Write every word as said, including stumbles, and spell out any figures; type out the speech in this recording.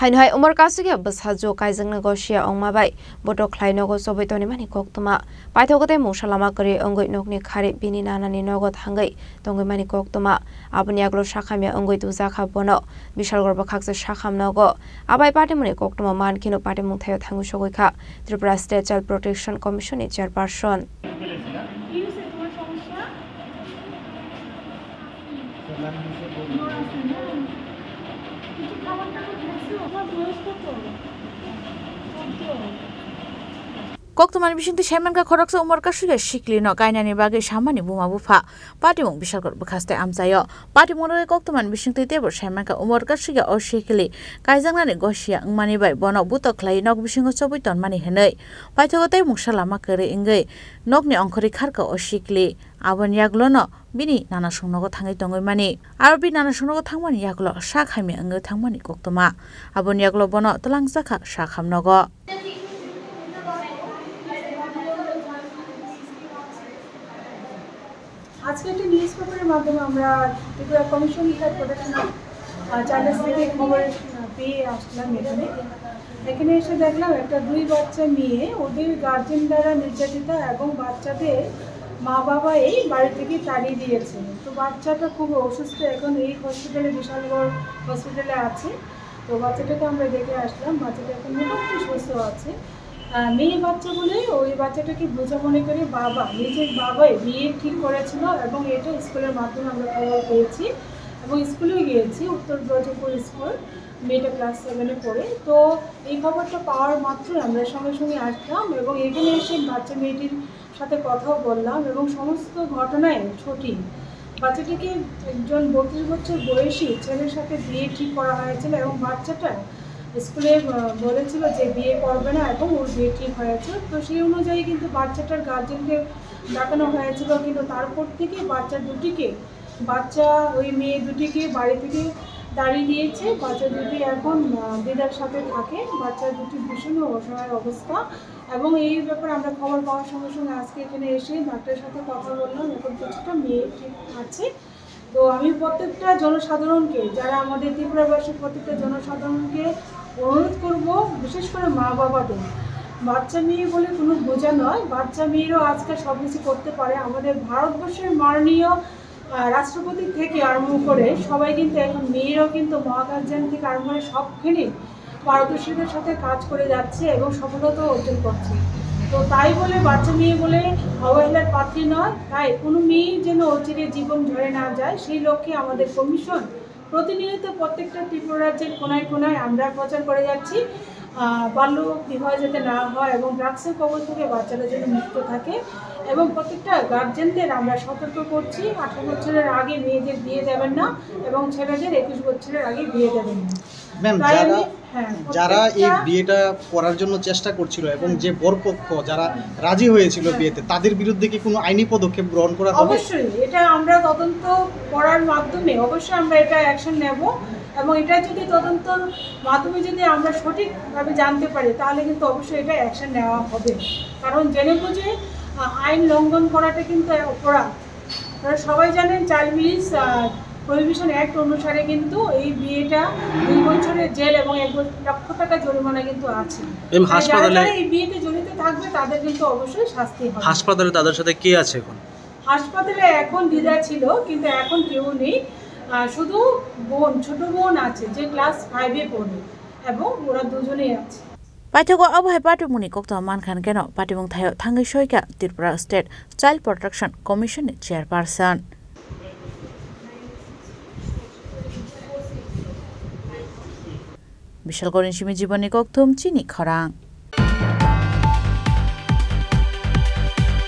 Haino hai umor kasik ya bwsa jo kaijakna gosia wngma bai botok khlai nogo chobwi tonimani koktwma. Paithogo tei mungsa lama kwrwi wngwi nokni khari bini nanani nogo thangwi tongwi mani koktwma. Aboni yagulo sakhamya wngwi tujakha bono Bishalgarh bwkhaksa sakham nogo. Abai patimungni koktwma man kheno patimung thaio thangwi sogwi kha Tripura State Child Protection Commission ni chairperson. Koktwmani bisingtwi saimankha khoroksa umor kasik ya sikli no kainani bagwi samani buma bupha. Patimung Bishalgarh bwkhaste amchaio. Patimung rwgwi koktwmani bisingtwi teibo saimankha umor kasik ya o sikli kaijaknani gosia wngmani bai bono butok khlaiwi nok bisingo chobwi tonmani hwnwi. Paithogo tei mungsa lama kwrwi wngwi nokni ongkhorwi kharkha o sikli. Aboni yagulono bini nana songnogo thangwi tongwi mani. Aro bini nana songnogo thangmani yagulo sak hamya wngwi thangmani koktwma. Aboni yagulo bono twlangjakha sak hamnogo. আজকে একটা নিউজ পেপারের মাধ্যমে আমরা Tripura commission for protection of childs থেকে খবর, আহ, পেয়ে আসলাম এখানে। এখানে এসে দেখলাম একটা দুই বাচ্চা মেয়ে ওদের গার্জেন দ্বারা নির্যাতিতা এবং বাচ্চাদের মা বাবা এই বাড়ি থেকে তাড়িয়ে দিয়েছে। তো বাচ্চাটা খুব অসুস্থ, এখন এই হসপিটালে, বিশালগড় হসপিটালে আছে। তো বাচ্চাটাকে আমরা দেখে আসলাম, বাচ্চাটা এখন মোটামুটি সুস্থ আছে। আহ, মেয়ে বাচ্চা বলে ওই বাচ্চাটাকে বোঝা মনে করে বাবা, নিজের বাবাই বিয়ে ঠিক করেছিল এবং এটা স্কুলের মাধ্যমে আমরা খবর পেয়েছি এবং স্কুলেও গিয়েছি, উত্তর ব্রজপুর স্কুল, মেয়েটা ক্লাস সেভেনে পড়ে। তো এই খবরটা পাওয়ার মাত্রই আমরা সঙ্গে সঙ্গে আসলাম এবং এখানে এসে বাচ্চা মেয়েটির সাথে কথাও বললাম এবং সমস্ত ঘটনাই সঠিক। বাচ্চাটিকে একজন বত্রিশ বছর বয়সী ছেলের সাথে বিয়ে ঠিক করা হয়েছিল এবং বাচ্চাটা স্কুলে, আহ, বলেছিল যে বিয়ে করবে না এবং ওর বিয়ে ঠিক হয়েছে। তো সেই অনুযায়ী কিন্তু বাচ্চাটার গার্জেনকে ডাকানো হয়েছিল, কিন্তু তারপর থেকে বাচ্চা দুটিকে, বাচ্চা ওই মেয়ে দুটিকে বাড়ি থেকে তাড়িয়ে দিয়েছে। বাচ্চা দুটি এখন, আহ, দিদার সাথে থাকে। বাচ্চা দুটি ভীষণ অসহায় অবস্থা এবং এই ব্যাপারে আমরা খবর পাওয়ার সঙ্গে সঙ্গে আজকে এখানে এসে ডাক্তারের সাথে কথা বললাম। এখন কিছুটা মেয়ে ঠিক আছে। তো আমি প্রত্যেকটা জনসাধারণকে, যারা আমাদের ত্রিপুরাবাসী, প্রত্যেকটা জনসাধারণকে অনুরোধ করব, বিশেষ করে মা বাবাদের, বাচ্চা মেয়ে বলে কোনো বোঝা নয়, বাচ্চা মেয়েরাও আজকাল সব কিছু করতে পারে। আমাদের ভারতবর্ষের মাননীয়, আহ, রাষ্ট্রপতি থেকে আরম্ভ করে সবাই কিন্তু এখন, মেয়েরাও কিন্তু মহাকাশযান থেকে আরম্ভ করে সবখানেই পারদর্শিতার সাথে কাজ করে যাচ্ছে এবং সফলতা অর্জন করছে। তো তাই বলে বাচ্চা মেয়ে বলে অবহেলার পাত্রী নয়। তাই কোনো মেয়ে যেন অচিরে জীবন ঝরে না যায়, সেই লক্ষ্যে আমাদের কমিশন প্রতিনিয়ত প্রত্যেকটা ত্রিপুরা রাজ্যের কোনায় কোনায় আমরা প্রচার করে যাচ্ছি, আহ, বাল্য বিবাহ যাতে না হয় এবং ড্রাগসের কবল থেকে বাচ্চারা যেন মুক্ত থাকে। এবং প্রত্যেকটা গার্জেনদের আমরা সতর্ক করছি, আঠারো বছরের আগে মেয়েদের বিয়ে দেবেন না এবং ছেলেদের একুশ বছরের আগে বিয়ে দেবেন না। ম্যাম, তাই যারা, আমি, হ্যাঁ, যারা এই প্রত্যেকটা বিয়েটা করার জন্য চেষ্টা করছিল এবং যে বরপক্ষ যারা রাজি হয়েছিল বিয়েতে, তাদের বিরুদ্ধে কি কোনো আইনি পদক্ষেপ গ্রহণ করা হবে? অবশ্যই, এটা আমরা তদন্ত করার মাধ্যমে অবশ্যই আমরা এটা অ্যাকশন নেব এবং এটা যদি তদন্তর মাধ্যমে যদি আমরা সঠিকভাবে জানতে পারি, তাহলে কিন্তু অবশ্যই এটা অ্যাকশন নেওয়া হবে। কারণ জেনে বুঝে, আহ, আইন লঙ্ঘন করাটা কিন্তু এক অপরাধ। আপনারা সবাই জানেন, চাইল্ড ম্যারেজ, আহ, প্রহিবিশন অ্যাক্ট অনুসারে কিন্তু এই বিয়েটা দুই বছরের জেল এবং এক বছ-, লক্ষ টাকা জরিমানা কিন্তু আছে। ম্যাম, তাই যারা হাসপাতালে যারা এই বিয়েতে জড়িত থাকবে, তাদের কিন্তু অবশ্যই শাস্তি হবে। হাসপাতালে তাদের সাথে কে আছে এখন? হাসপাতালে এখন দিদা ছিল, কিন্তু এখন কেউ নেই। আহ, শুধু বোন, ছোট বোন আছে, যে ক্লাস ফাইভে পড়ে, এবং ওরা দুজনেই আছে। Paithago abo hai patimungni koktwma mankha hwnkhe no patimung thaio thangwi soikha Tripura State Child Protection Commission ni chairperson. Bishalgarh ni simi Jibon ni kokthum chini khorang.